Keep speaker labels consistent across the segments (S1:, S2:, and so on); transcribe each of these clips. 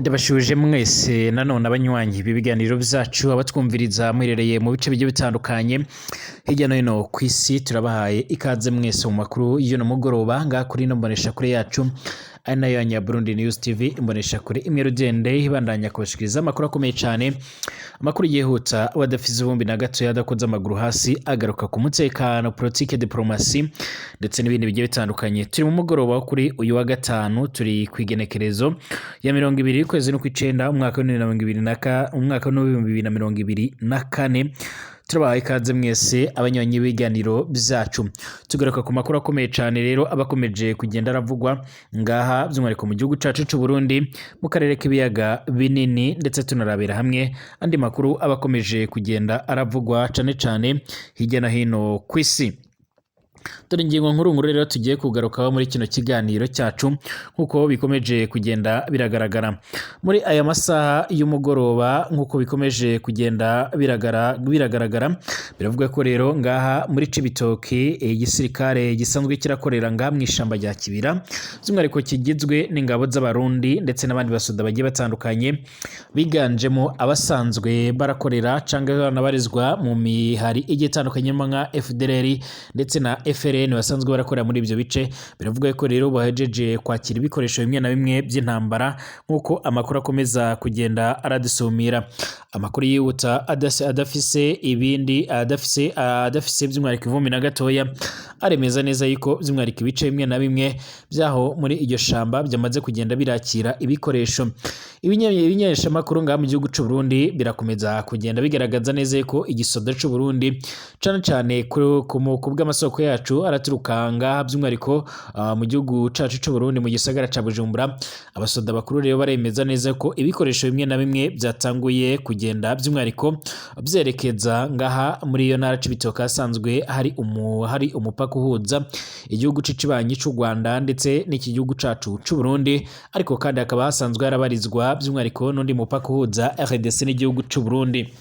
S1: Ndabashuje mwese nanone abanywanyi b'ibiganiro byacu, abatwumviriza muherereye mu bice bigiye bitandukanye hirya no hino ku isi, turabahaye ikaze mwese mu makuru y'uno mugoroba ngaha kuri ino mboneshakure yacu, ari nayo ya Burundi News TV, imboneshakure imwe rugende ibandanya kubashikiriza amakuru akomeye cyane, amakuru yihuta badafise ivumbi na gato, yadakoze amaguru hasi, agaruka ku mutekano, politike, diplomasi ndetse n'ibindi bigiye bitandukanye. Turi mu mugoroba wo kuri uyu wa gatanu, turi ku igenekerezo ya 20 ukwezi n'ukw'icenda umwaka wa umwaka w'2024. Turabahaye ikaze mwese abanywanyi b'ibiganiro byacu. Tugaruka ku makuru akomeye cyane rero abakomeje kugenda aravugwa ngaha, by'umwihariko mu gihugu cacu c'u Burundi, mu karere k'ibiyaga binini, ndetse tunarabira hamwe andi makuru abakomeje kugenda aravugwa cane cane hirya no hino ku isi. Dore ingingo nkuru nkuru rero tugiye kugarukaho muri kino kiganiro cyacu. Nk'uko bikomeje kugenda biragaragara muri aya masaha y'umugoroba, nk'uko bikomeje kugenda biragaragara, biravuga ko rero ngaha muri Cibitoke igisirikare gisanzwe kirakorera ngaha mu ishamba rya Kibira, by'umwihariko kigizwe n'ingabo z'Abarundi ndetse n'abandi basoda bagiye batandukanye, biganjemo abasanzwe barakorera cyangwa banabarizwa mu mihari igiye itandukanye nka FDLR ndetse na FRN basanzwe barakorera muri ibyo bice. Biravuga ko rero bahejeje kwakira ibikoresho bimwe na bimwe by'intambara, nk'uko amakuru akomeza kugenda aradusumira. Amakuru yihuta adafise ibindi, adafise by'umwihariko ivumbi na gatoya, aremeza neza yuko by'umwihariko ibice bimwe na bimwe byaho muri iryo shamba byamaze kugenda birakira ibikoresho. Ibinyeshamakuru ngaha mu gihugu c'u Burundi birakomeza kugenda bigaragaza neza yuko igisoda c'u Burundi, cane cane ku bw'amasoko yacu araturuka ngaha by'umwihariko mu gihugu cacu c'u Burundi, mu gisagara ca Bujumbura, abasoda bakuru rero baremeza neza ko ibikoresho bimwe na bimwe byatanguye kugenda by'umwihariko byerekeza ngaha muri iyo ntara Cibitoke, hasanzwe hari umupaka uhuza igihugu c'ikibanyi c'u Rwanda ndetse n'iki gihugu cacu c'u Burundi, ariko kandi hakaba hasanzwe harabarizwa by'umwihariko n'undi mupaka uhuza RDC n'igihugu c'u Burundi.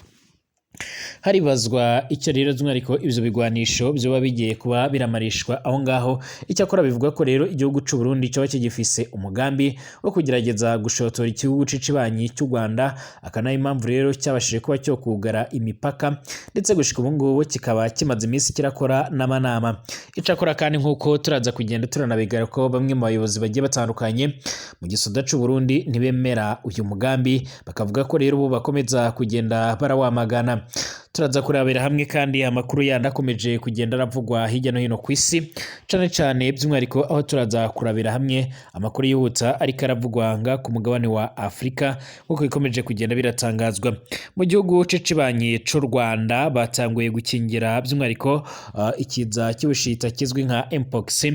S1: Haribazwa icyo rero by'umwihariko ivyo bigwanisho vyoba bigiye kuba biramarishwa aho ngaho. Icyakora bivuga ko rero igihugu c'u Burundi coba kigifise umugambi wo kugerageza gushotora igihugu c'ikibanyi cy'u Rwanda, akanayo impamvu rero cyabashije kuba cyo kugara imipaka, ndetse gushika ubu ngubu kikaba kimaze iminsi kirakora n'amanama. Icakora kandi, nk'uko turaza kugenda turanabigara, ko bamwe mu bayobozi bagiye batandukanye mu gisoda c'u Burundi ntibemera uyu mugambi, bakavuga ko rero ubu bakomeza kugenda barawamagana. Turaza kurabira hamwe kandi amakuru yandi akomeje kugenda aravugwa hirya no hino ku isi, cane cane by'umwihariko aho turaza kurabira hamwe amakuru yihuta ariko aravugwa nga ku mugabane wa Afurika. Nk'uko bikomeje kugenda biratangazwa, mu gihugu c'ikibanyi c'u Rwanda batanguye gukingira by'umwihariko ikiza cy'ubushita kizwi nka Mpox,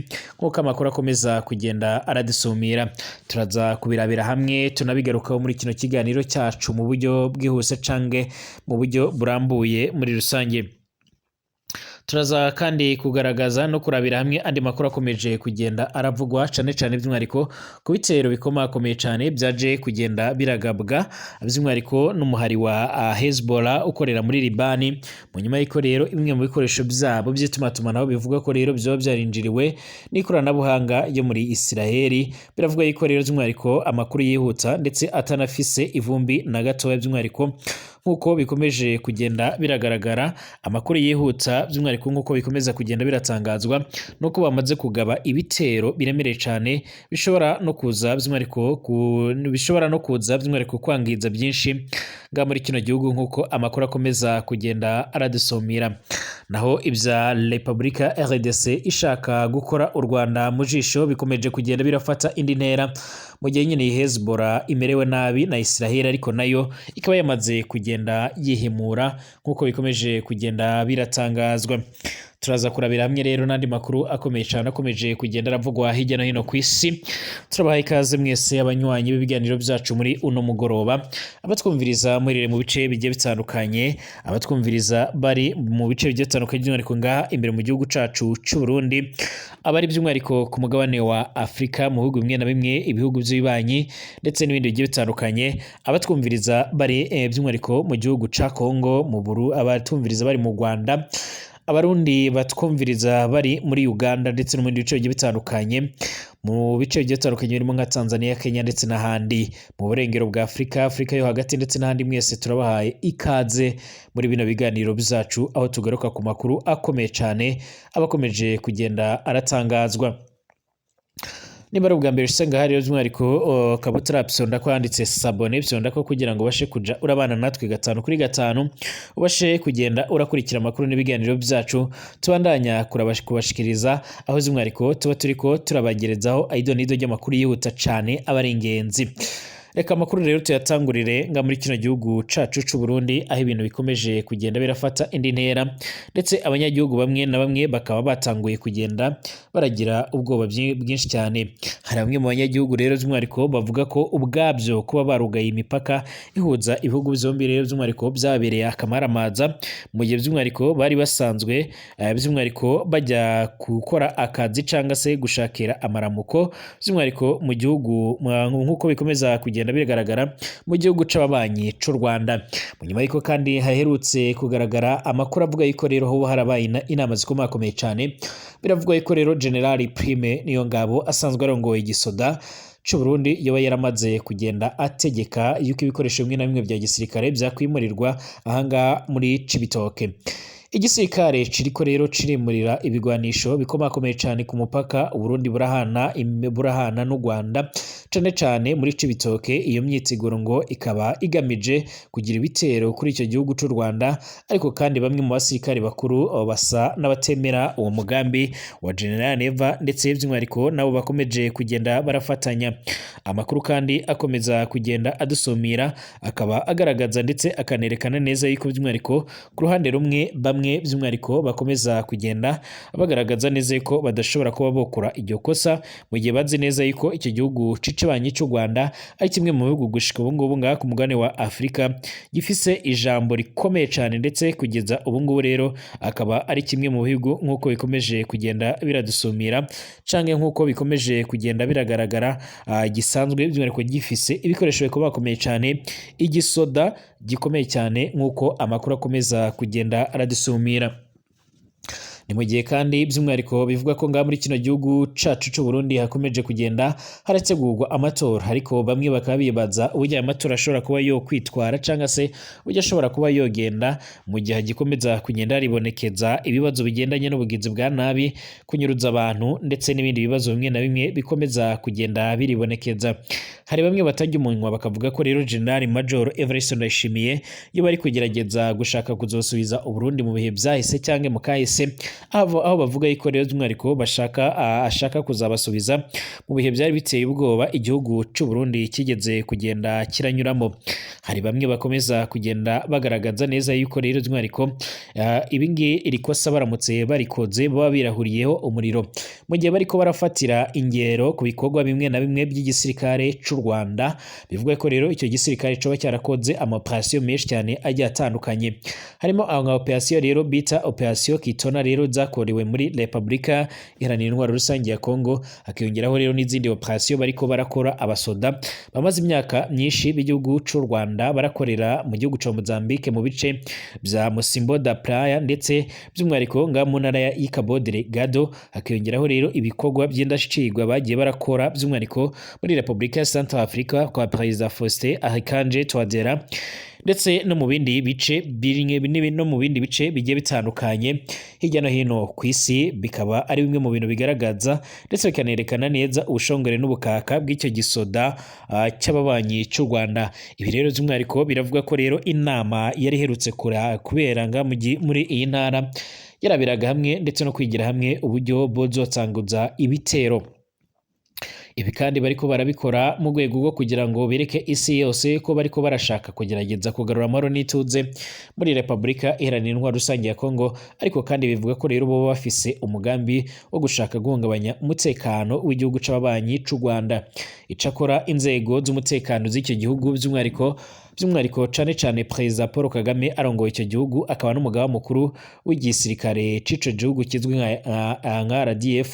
S1: nk'uko amakuru akomeza kugenda aradusumira. Turaza kubirabira hamwe tunabigarukaho muri kino kiganiro cyacu mu buryo bwihuse cange mu buryo burambuye muri rusange. Turaza kandi kugaragaza no kurabira hamwe andi makuru akomeje kugenda aravugwa, cane cane by'umwihariko ku bitero bikomakomeye cane byaje kugenda biragabwa by'umwihariko n'umuhari wa Hezbollah ukorera muri Libani, mu nyuma y'uko rero bimwe mu bikoresho byabo by'itumatumanaho bivuga ko rero byoba byarinjiriwe n'ikoranabuhanga ryo muri Israeli. Biravuga yuko rero by'umwihariko amakuru yihuta ndetse atanafise ivumbi na gatoya, by'umwihariko nk'uko bikomeje kugenda biragaragara, amakuru yihuta by'umwihariko nk'uko bikomeza kugenda biratangazwa, nuko bamaze kugaba ibitero biremereye cyane bishobora no kuza by'umwihariko bishobora no kuza by'umwihariko kwangiza byinshi nga muri kino gihugu, nk'uko amakuru akomeza kugenda aradusomira. Naho ibya Republika RDC ishaka gukora u Rwanda mu jisho bikomeje kugenda birafata indi ntera, mu gihe nyine Hezbollah imerewe nabi na Israel, ariko nayo ikaba yamaze kugenda yihimura nk'uko bikomeje kugenda biratangazwa. Turaza kurabira hamwe rero n'andi makuru akomeye cyane akomeje kugenda aravugwa hirya no hino ku isi. Turabaha ikaze mwese abanywanyi b'ibiganiro byacu muri uno mugoroba, abatwumviriza muherereye mu bice bigiye bitandukanye, abatwumviriza bari mu bice bigiye bitandukanye by'umwihariko ngaha imbere mu gihugu cacu c'u Burundi, abari by'umwihariko ku mugabane wa Afurika mu bihugu bimwe na bimwe, ibihugu by'ibibanyi ndetse n'ibindi bigiye bitandukanye, abatwumviriza bari by'umwihariko mu gihugu ca Congo, mu Buru, abatwumviriza bari mu Rwanda, Abarundi batwumviriza bari muri Uganda ndetse no mu bindi bice bigiye bitandukanye, mu bice bigiye bitandukanye birimo nka Tanzania, Kenya ndetse n'ahandi mu burengero bwa Afurika, Afurika yo hagati ndetse n'ahandi, mwese turabahaye ikaze muri bino biganiro byacu, aho tugaruka ku makuru akomeye cyane aba akomeje kugenda aratangazwa. Niba ari ubwa mbere usanga hari by'umwihariko ukaba utarapyonda ko handitse s'abonner, pyonda ko kugira ngo ubashe kuja urabana natwe gatanu kuri gatanu, ubashe kugenda urakurikira amakuru n'ibiganiro byacu tubandanya kubashikiriza, aho by'umwihariko tuba turiko turabagerezaho aido nido ry'amakuru yihuta cane aba ari ingenzi. Reka amakuru rero tuyatangurire nga muri kino gihugu cacu c'u Burundi, aho ibintu bikomeje kugenda birafata indi ntera, ndetse abanyagihugu bamwe na bamwe bakaba batanguye kugenda baragira ubwoba bwinshi cyane. Hari bamwe mu banyagihugu rero by'umwihariko bavuga ko ubwabyo kuba barugaye imipaka ihuza ibihugu byombi rero by'umwihariko byabereye akamaramaza, mu gihe by'umwihariko bari basanzwe by'umwihariko bajya gukora akazi cyangwa se gushakira amaramuko by'umwihariko mu gihugu, nk'uko bikomeza kugenda bigaragara mu gihugu c'ababanyi c'u Rwanda. Mu nyuma y'uko kandi haherutse kugaragara amakuru avuga yuko rero hoba harabaye inama zikomakomeye cyane, biravugwa yuko rero General Prime Niyongabo asanzwe arongoye igisoda c'u Burundi yoba yaramaze kugenda ategeka yuko ibikoresho bimwe na bimwe bya gisirikare byakwimurirwa ahangaha muri Cibitoke. Igisirikare kiriko rero cirimurira ibigwanisho bikomakomeye cyane ku mupaka Uburundi burahana n'u Rwanda, cane cane muri Cibitoke. Iyo myiteguro ngo ikaba igamije kugira ibitero kuri icyo gihugu c'u Rwanda, ariko kandi bamwe mu basirikare bakuru basa n'abatemera uwo mugambi wa General Neva, ndetse by'umwihariko nabo bakomeje kugenda barafatanya. Amakuru kandi akomeza kugenda adusumira akaba agaragaza ndetse akanerekana neza yuko by'umwihariko ku ruhande rumwe bamwe by'umwihariko bakomeza kugenda bagaragaza neza yuko badashobora kuba bokora iryo kosa, mu gihe bazi neza yuko icyo gihugu c'ikibanyi cy'u Rwanda ari kimwe mu bihugu gushika ubu ngubu ngaha ku mugabane wa Afurika gifise ijambo rikomeye cyane, ndetse kugeza ubu ngubu rero akaba ari kimwe mu bihugu nk'uko bikomeje kugenda biradusumira canke nk'uko bikomeje kugenda biragaragara, gisanzwe by'umwihariko gifise ibikoresho bikomakomeye cyane, igisoda gikomeye cyane, nk'uko amakuru akomeza kugenda aradusumira. Ni mu gihe kandi by'umwihariko bivuga ko ngaha muri kino gihugu cacu c'u Burundi hakomeje kugenda harategurwa amatora, ariko bamwe bakaba bibaza uburyo aya matora ashobora kuba yo kwitwara cyangwa se uburyo ashobora kuba yogenda, mu gihe hagikomeza kugenda haribonekeza ibibazo bigendanye n'ubugizi bwa nabi, kunyuruza abantu ndetse n'ibindi bibazo bimwe na bimwe bikomeza kugenda biribonekeza. Hari bamwe batajya umunwa bakavuga ko rero General Major Evariste Ndayishimiye iyo bari kugerageza gushaka kuzosubiza Uburundi mu bihe byahise cyangwa mu kahise, aho bavuga yuko rero by'umwihariko bashaka ashaka kuzabasubiza mu bihe byari biteye ubwoba igihugu c'u Burundi kigeze kugenda kiranyuramo. Hari bamwe bakomeza kugenda bagaragaza neza yuko rero by'umwihariko ibingi iri kosa baramutse barikoze baba birahuriyeho umuriro, mu gihe bariko barafatira ingero ku bikorwa bimwe na bimwe by'igisirikare c'u Rwanda. Bivuga ko rero icyo gisirikare coba cyarakoze ama operation menshi cyane agiye atandukanye, harimo nka operation rero bita operation Kitona rero zakorewe muri Republika Iharanira Intwaro Rusange ya Kongo, hakiyongeraho rero n'izindi operation bariko barakora abasoda bamaze imyaka myinshi b'igihugu c'u Rwanda barakorera mu gihugu ca Mozambique mu bice bya Musimbo da Praia, ndetse by'umwihariko nga mu ntara ya Cabo Delgado, hakiyongeraho rero ibikorwa by'indashyikirwa bagiye barakora by'umwihariko muri Republika ya Central Africa kwa Perezida Faustin Archange Touadera, ndetse no mu bindi bice no mu bindi bice bigiye bitandukanye hirya no hino ku isi. Bikaba ari bimwe mu bintu bigaragaza ndetse bikanerekana neza ubushongore n'ubukaka bw'icyo gisoda cy'ababanyi cy'u Rwanda. Ibi rero by'umwihariko biravuga ko rero inama yari iherutse kubera nga muri iyi ntara yarabiraga hamwe ndetse no kwigira hamwe uburyo bozotanguza ibitero. Ibi kandi bariko barabikora mu rwego rwo kugira ngo bereke isi yose ko bariko barashaka kugerageza kugarura amahoro n'ituze muri Republika Iharanira Intwaro Rusange ya Kongo, ariko kandi bivuga ko rero bo bafise umugambi wo gushaka guhungabanya umutekano w'igihugu c'ababanyi c'u Rwanda. Icakora inzego z'umutekano z'icyo gihugu by'umwihariko cane cane Perezida Paul Kagame arongoye icyo gihugu akaba n'umugaba mukuru w'igisirikare c'ico gihugu kizwi nka RDF,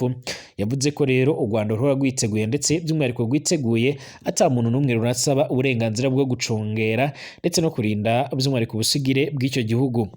S1: yavuze ko rero u Rwanda ruhora rwiteguye ndetse by'umwihariko rwiteguye ata muntu n'umwe runasaba uburenganzira bwo gucungera ndetse no kurinda by'umwihariko ubusigire bw'icyo gihugu.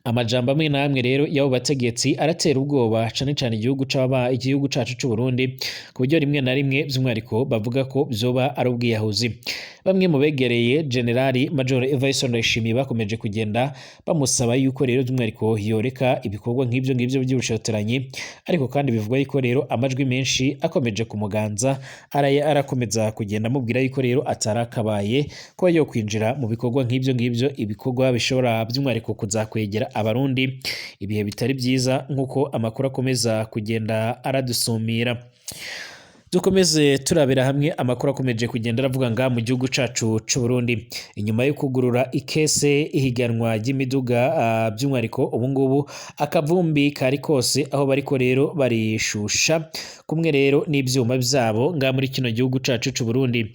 S1: Amajambo amwe n'amwe rero y'abo bategetsi aratera ubwoba cane cane igihugu c'aba igihugu cacu c'u Burundi, ku buryo rimwe na rimwe by'umwihariko bavuga ko vyoba ari ubwiyahuzi. Bamwe mu begereye Generali Major Evariste Ndayishimiye bakomeje kugenda bamusaba yuko rero by'umwihariko yoreka ibikorwa nk'ivyo ngivyo by'ubushotoranyi, ariko kandi bivugwa yuko rero amajwi menshi akomeje kumuganza arakomeza kugenda amubwira yuko rero atarakabaye kuba yo kwinjira mu bikorwa nk'ivyo ngivyo, ibikorwa bishobora by'umwihariko kuzakwegera Abarundi ibihe bitari byiza, nk'uko amakuru akomeza kugenda aradusumira. Dukomeze turabira hamwe amakuru akomeje kugenda aravuga nga mu gihugu cacu c'u Burundi. Inyuma yo kugurura ikese ihiganwa ry'imiduga, by'umwihariko ubu ngubu akavumbi kari kose, aho bariko rero barishusha kumwe rero n'ivyuma vyabo nga muri kino gihugu cacu c'u Burundi.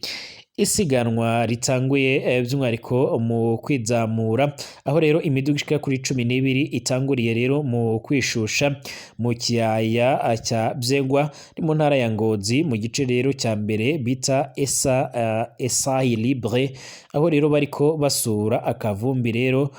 S1: Isiganwa ritanguye by'umwihariko mu kwizamura, aho rero imiduga ishika kuri 12 itanguriye rero mu kwishusha mu kiyaya cya Vyegwa ni mu ntara ya Ngozi, mu gice rero cya mbere bita esa Essai Libre, aho rero bariko basura akavumbi rero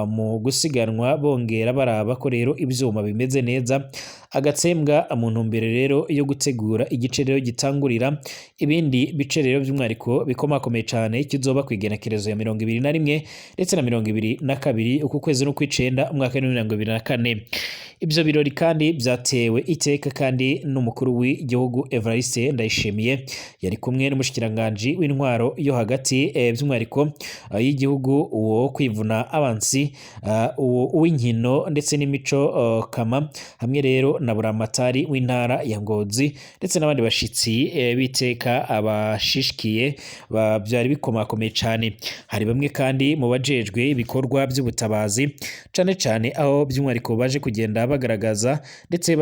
S1: mu gusiganwa, bongera baraba ko rero ivyuma bimeze neza agatsembwa, mu ntumbero rero yo gutegura igice rero gitangurira ibindi bice rero by'umwihariko bikomakomeye cane, kizoba ku igenekerezo ya 21 ndetse na 22 uku kwezi n'ukw'icenda umwaka wa 2024. Ivyo birori kandi vyatewe iteka kandi n'umukuru w'igihugu Evariste Ndayishimiye, yari kumwe n'umushikiranganji w'intwaro yo hagati by'umwihariko y'igihugu, uwo kwivuna abansi, uwo uw'inkino ndetse n'imico kama, hamwe rero na buramatari w'intara ya Ngozi ndetse n'abandi bashitsi b'iteka abashishikiye byari bikomakomeye cane. Hari bamwe kandi mu bajejwe ibikorwa by'ubutabazi, cane cane aho by'umwihariko baje kugenda bagaragaza ndetse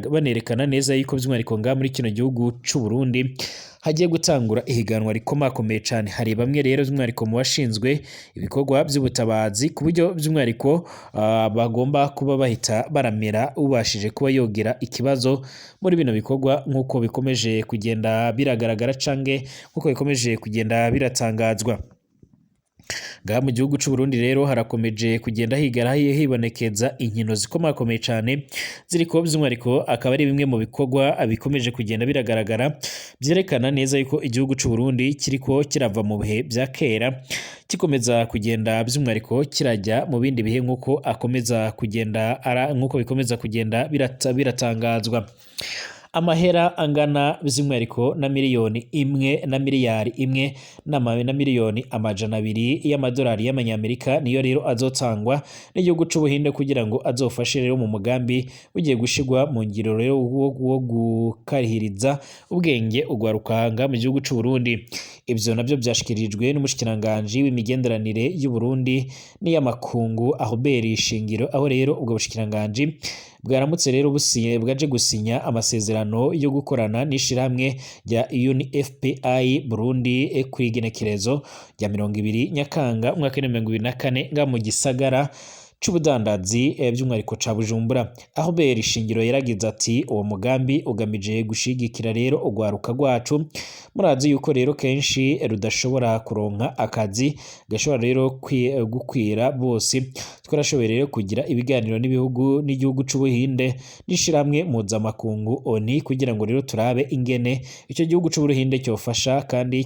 S1: banerekana neza yuko by'umwihariko nga muri kino gihugu c'u Burundi hagiye gutangura ihiganwa rikomakomeye cane. Hari bamwe rero by'umwihariko mu bashinzwe ibikorwa by'ubutabazi, ku buryo by'umwihariko bagomba kuba bahita baramira ubashije kuba yogira ikibazo muri bino bikorwa, nk'uko bikomeje kugenda biragaragara canke nk'uko bikomeje kugenda biratangazwa. Ngaha mu gihugu c'u Burundi rero harakomeje kugenda higara hibonekeza inkino zikomakomeye cane ziriko by'umwihariko, akaba ari bimwe mu bikorwa bikomeje kugenda biragaragara vyerekana neza yuko igihugu c'u Burundi kiriko kirava mu bihe vya kera kikomeza kugenda by'umwihariko kirajya mu bindi bihe, nk'uko akomeza kugenda nk'uko bikomeza kugenda biratangazwa. Amahera angana by'umwihariko na miliyoni 1 na miliyari 1 na miliyoni 200 y'amadolari y'amanyamerika niyo rero azotangwa n'igihugu c'Ubuhinde kugira ngo azofashe rero mu mugambi ugiye gushirwa mu ngiro rero wo gukarihiriza ubwenge ugwarukanga mu gihugu c'u Burundi. Ivyo navyo vyashikirijwe n'umushikiranganji w'imigenderanire y'u Burundi n'iy'amakungu Albert Shingiro, aho rero ubwo bushikiranganji bwaramutse rero businye bwaje gusinya amasezerano yo gukorana n'ishirahamwe rya UNFPA Burundi ku igenekerezo rya 20 Nyakanga umwaka wa 2024 nga mu gisagara c'ubudandazi by'umwihariko ca Bujumbura. Aho Albert Shingiro yaragize ati: "Uwo mugambi ugamije gushigikira rero urwaruka rwacu, murazi yuko rero kenshi rudashobora kuronka akazi gashobora rero gukwira bose. Twarashoboye rero kugira ibiganiro n'ibihugu n'igihugu c'Ubuhinde n'ishirahamwe mpuzamakungu ONU kugira ngo rero turabe ingene ico gihugu c'Ubuhinde cyofasha, kandi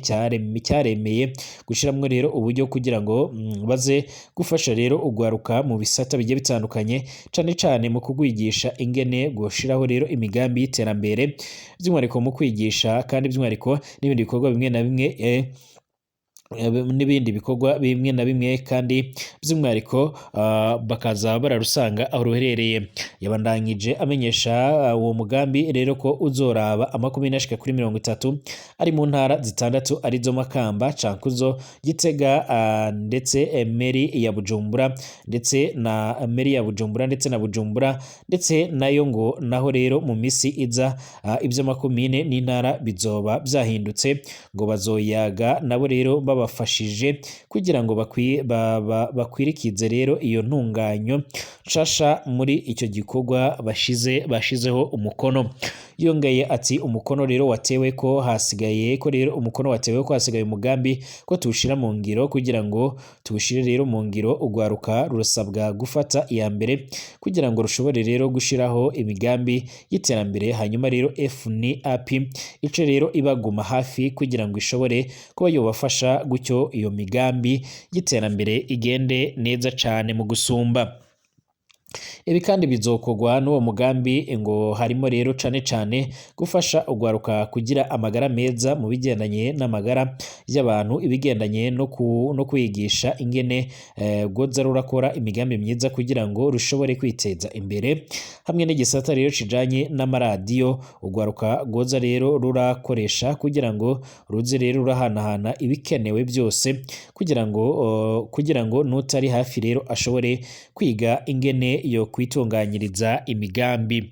S1: cyaremeye gushiramwo rero uburyo kugira ngo baze gufasha rero urwaruka mu bisata bigiye bitandukanye, cane cane mu kugwigisha ingene gushiraho rero imigambi y'iterambere, by'umwihariko mu kwigisha kandi by'umwihariko n'ibindi bikorwa bimwe na bimwe n'ibindi bikorwa bimwe na bimwe, kandi by'umwihariko bakaza bararusanga aho ruherereye." Yabandanyije amenyesha uwo mugambi rero ko uzoraba amakomine ashika kuri 30 ari mu ntara zitandatu, arizo Makamba, Cankuzo, Gitega, ndetse meri ya Bujumbura ndetse na meri ya Bujumbura ndetse na Bujumbura ndetse nayo ngo naho rero mu misi iza ivy'amakomine n'intara bizoba vyahindutse, ngo bazoyaga nabo rero babafashije kugira ngo bakwirikize rero iyo ntunganyo nshasha muri icyo gikorwa bashizeho umukono. Yongeye ati umukono rero watewe ko hasigaye ko rero umukono watewe ko hasigaye umugambi ko tuwushira mu ngiro, kugira ngo tuwushire rero mu ngiro ugwaruka rurasabwa gufata iya mbere kugira ngo rushobore rero gushiraho imigambi y'iterambere, hanyuma rero FNAP ice rero ibaguma hafi kugira ngo ishobore kuba yobafasha, gutyo iyo migambi y'iterambere igende neza cane mu gusumba. Ibi kandi bizokorwa n'uwo mugambi ngo harimo rero cane cane gufasha ugwaruka kugira amagara meza mu bigendanye n'amagara y'abantu, ibigendanye no kwigisha ingene rwoza rurakora imigambi myiza kugira ngo rushobore kwiteza imbere, hamwe n'igisata rero kijanye n'amaradiyo ugwaruka rwoza rero rurakoresha kugira ngo ruze rero rurahanahana ibikenewe byose kugira ngo n'utari hafi rero ashobore kwiga ingene yo kwitunganyiriza imigambi.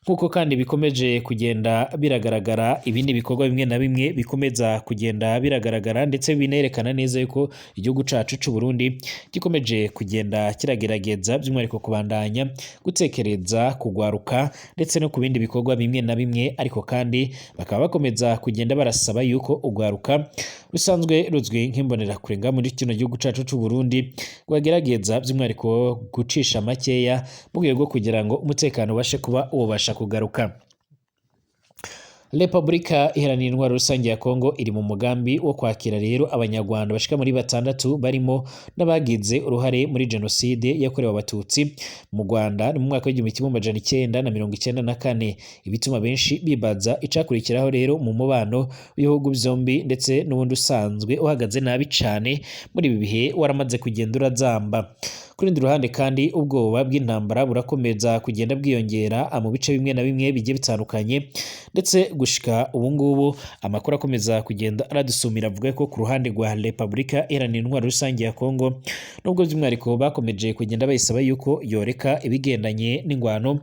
S1: Nk'uko kandi bikomeje kugenda biragaragara, ibindi bikorwa bimwe na bimwe bikomeza kugenda biragaragara ndetse binerekana neza yuko igihugu cacu c'u Burundi gikomeje kugenda kiragerageza by'umwihariko kubandanya gutekereza kugwaruka ndetse no ku bindi bikorwa bimwe na bimwe, ariko kandi bakaba bakomeza kugenda barasaba yuko ugwaruka rusanzwe ruzwi nk'imbonerakure muri kino gihugu cacu c'u Burundi rwagerageza by'umwihariko gucisha makeya mu rwego rwo kugira ngo umutekano ubashe kuba wobasha kugaruka. Repubulika Iharanira Intwaro Rusange ya Kongo iri mu mugambi wo kwakira rero Abanyarwanda bashika muri 6 barimo n'abagize uruhare muri jenoside yakorewe Abatutsi mu Rwanda mu mwaka w'1994, ibituma benshi bibaza icakurikiraho rero mu mubano w'ibihugu byombi ndetse n'ubundi usanzwe uhagaze nabi cane muri ibi bihe waramaze kugenda urazamba. Ku rundi ruhande kandi ubwoba bw'intambara burakomeza kugenda bwiyongera mu bice bimwe na bimwe bigiye bitandukanye, ndetse gushika ubu ngubu amakuru akomeza kugenda aradusumira avuga ko ku ruhande rwa Repubulika Iharanira Intwaro Rusange ya Kongo, nubwo by'umwihariko bakomeje kugenda bayisaba yuko yoreka ibigendanye n'ingwano,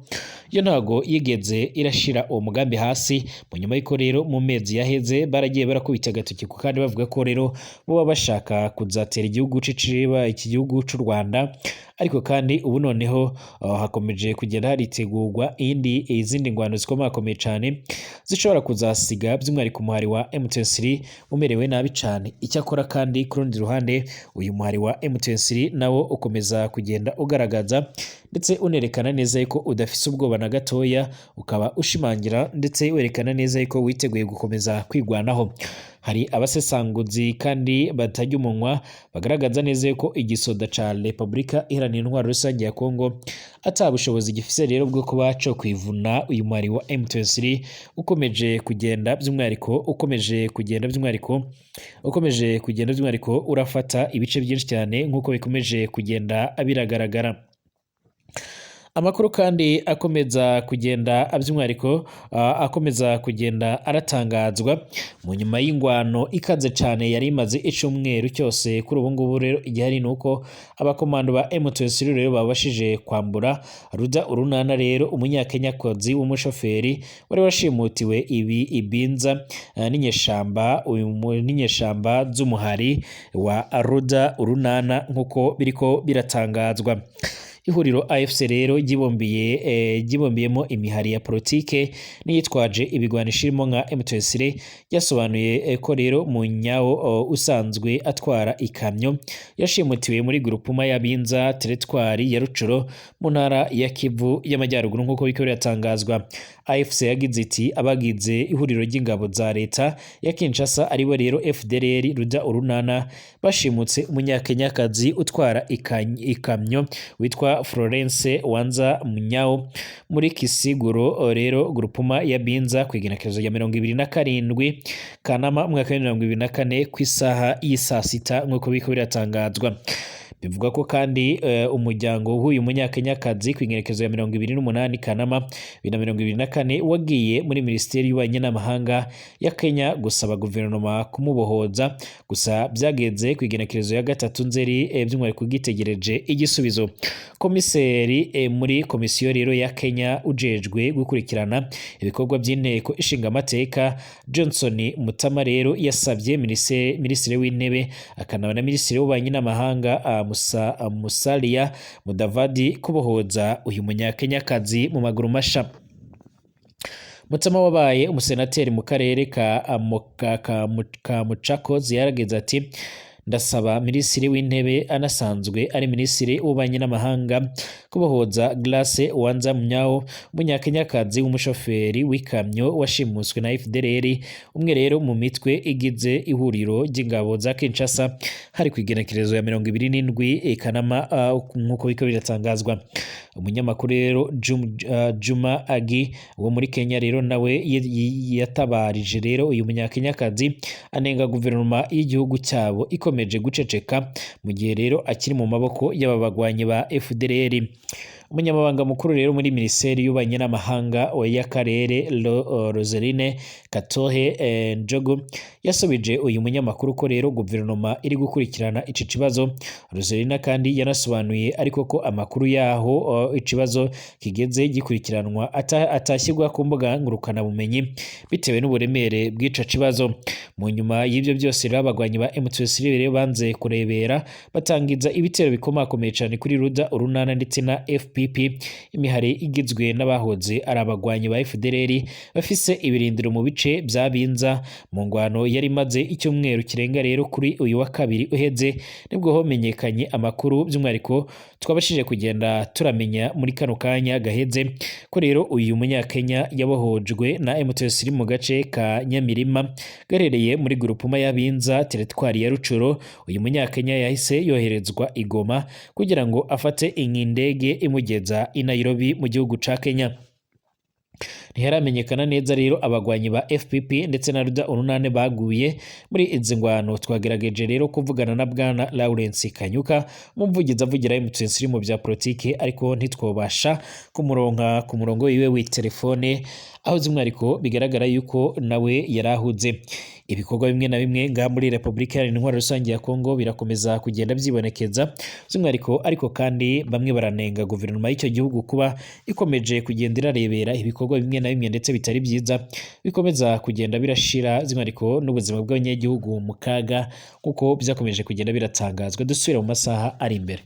S1: yo ntago yigeze irashira uwo mugambi hasi. Mu nyuma y'uko rero mu mezi yaheze baragiye barakubita agatoki ku kandi bavuga ko rero boba bashaka kuzatera igihugu c'iciba iki gihugu c'u Rwanda, ariko kandi ubu noneho hakomeje kugenda haritegurwa izindi ngwano zikomakomeye cane zishobora kuzasiga by'umwihariko umuhari wa M23 umerewe nabi cane. Icyakora kandi ku rundi ruhande uyu muhari wa M23 nawo ukomeza kugenda ugaragaza ndetse unerekana neza yuko udafise ubwoba na gatoya, ukaba ushimangira ndetse werekana neza yuko witeguye gukomeza kwigwanaho. Hari abasesanguzi kandi batajya umunwa bagaragaza neza yuko igisoda ca Repubulika Iharanira Intwaro Rusange ya Kongo ata bushobozi gifise rero bwo kuba co kwivuna uyu muhari wa M23 ukomeje kugenda by'umwihariko urafata ibice byinshi cyane nk'uko bikomeje kugenda biragaragara. Amakuru kandi akomeza kugenda by'umwihariko akomeza kugenda aratangazwa mu nyuma y'ingwano ikaze cane yari imaze icumweru cyose. Kuri ubu ngubu rero igihari ni uko abakomando ba M23 rero babashije kwambura Ruda Urunana rero umunyakenyakozi w'umushoferi wari washimutiwe ibi Ibinza n'inyeshamba n'inyeshamba z'umuhari wa Ruda Urunana nk'uko biriko biratangazwa. Ihuriro AFC rero ryibumbiyemo imihari ya politike n'iyitwaje ibigwanisho irimo nka M23 ryasobanuye ko rero Munyawo usanzwe atwara ikamyo yashimutiwe muri grupuma y'Abinza teritwari ya Rucuro mu ntara ya Kivu y'Amajyaruguru nk'uko biriko biratangazwa. AFC yagize iti abagize ihuriro ry'ingabo za leta ya Kinshasa aribo rero FDLR Ruda Urunana bashimutse umunyakenyakazi utwara ikamyo witwa Florence Wanza Munyao muri Kisiguro rero grupuma ya Binza kw'igenekerezo rya 27 Kanama umwaka wa 2024 ku isaha y'isaa sita nk'uko biriko biratangazwa. Bivuga ko kandi umuryango w'uyu munyakenyakazi kw'igenekerezo ya 28 Kanama 2024 wagiye muri Minisiteri y'Ububanyi n'Amahanga ya Kenya gusaba guverinoma kumubohoza, gusa byagenze kw'igenekerezo ya 3 Nzeri by'umwihariko gitegereje igisubizo. Komiseri muri komisiyo rero ya Kenya ujejwe gukurikirana ibikorwa by'inteko ishinga amateka Johnson Mutama rero yasabye Minisitiri w'Intebe akanaba na Minisitiri w'Ububanyi n'Amahanga Musalia Mudavadi kubohoza uyu munyakenyakazi mu maguru masha. Mutsama wabaye umusenateri mu karere ka Machakos yarageze ati: "Ndasaba minisitiri w'intebe anasanzwe ari minisitiri w'ububanyi n'amahanga kubohoza Grace Wanza Munyao, umunyakenyakazi w'umushoferi w'ikamyo washimuswe na FDLR, umwe rero mu mitwe igize ihuriro ry'ingabo za Kinshasa, hari ku igenekerezo ya 27 Kanama, nk'uko biko biratangazwa." Umunyamakuru rero Juma Agi wo muri Kenya rero nawe yatabarije rero uyu munyakenyakazi, anenga guverinoma y'igihugu cyabo ikomeje guceceka mu gihe rero akiri mu maboko y'aba bagwanyi ba FDLR. Umunyamabanga mukuru rero muri minisiteri y'ububanyi n'amahanga y'akarere, Roseline Katohe Njogu, yasubije uyu munyamakuru ko rero guverinoma iri gukurikirana ici kibazo. Roseline kandi yanasobanuye ariko ko amakuru yaho ikibazo kigeze gikurikiranwa atashyirwa ku mbuga ngurukanabumenyi bitewe n'uburemere bw'ico kibazo. Mu nyuma y'ibyo byose rero, abagwanyi ba M23 rero banze kurebera, batangiza ibitero bikomakomeye cyane kuri Ruda Urunana ndetse na FPP, imihari igizwe n'abahoze ari abagwanyi ba FDLR bafise ibirindiro mu bice bya Binza. Mu ngwano yari imaze icyumweru kirenga rero, kuri uyu wa kabiri uheze nibwo homenyekanye amakuru, by'umwihariko twabashije kugenda turamenya muri kano kanya gaheze, ko rero uyu munyakenya yabohojwe na M23 mu gace ka Nyamirima gaherereye muri grupuma ya Binza, teritwari ya Rucuro. Uyu munyakenya yahise yoherezwa i Goma kugira ngo afate indege imugeza i Nairobi mu gihugu ca Kenya. Ntiharamenyekana neza rero abagwanyi ba FPP ndetse na Ruda Urunane baguye muri izi ngwano. Twagerageje rero kuvugana na bwana Lawrence Kanyuka, umuvugizi avugira M23 mu bya politike, ariko ntitwobasha kumuronka ku murongo wiwe w'itelefone, aho by'umwihariko bigaragara yuko nawe yarahuze. Ibikorwa bimwe na bimwe ngaha muri Repubulika Iharanira Intwaro Rusange ya Kongo birakomeza kugenda byibonekeza by'umwihariko, ariko kandi bamwe baranenga guverinoma y'icyo gihugu kuba ikomeje kugenda irarebera ibikorwa bimwe na bimwe ndetse bitari byiza bikomeza kugenda birashira by'umwihariko n'ubuzima bw'abanyagihugu mu kaga, kuko byakomeje kugenda biratangazwa. Dusubire mu masaha ari imbere.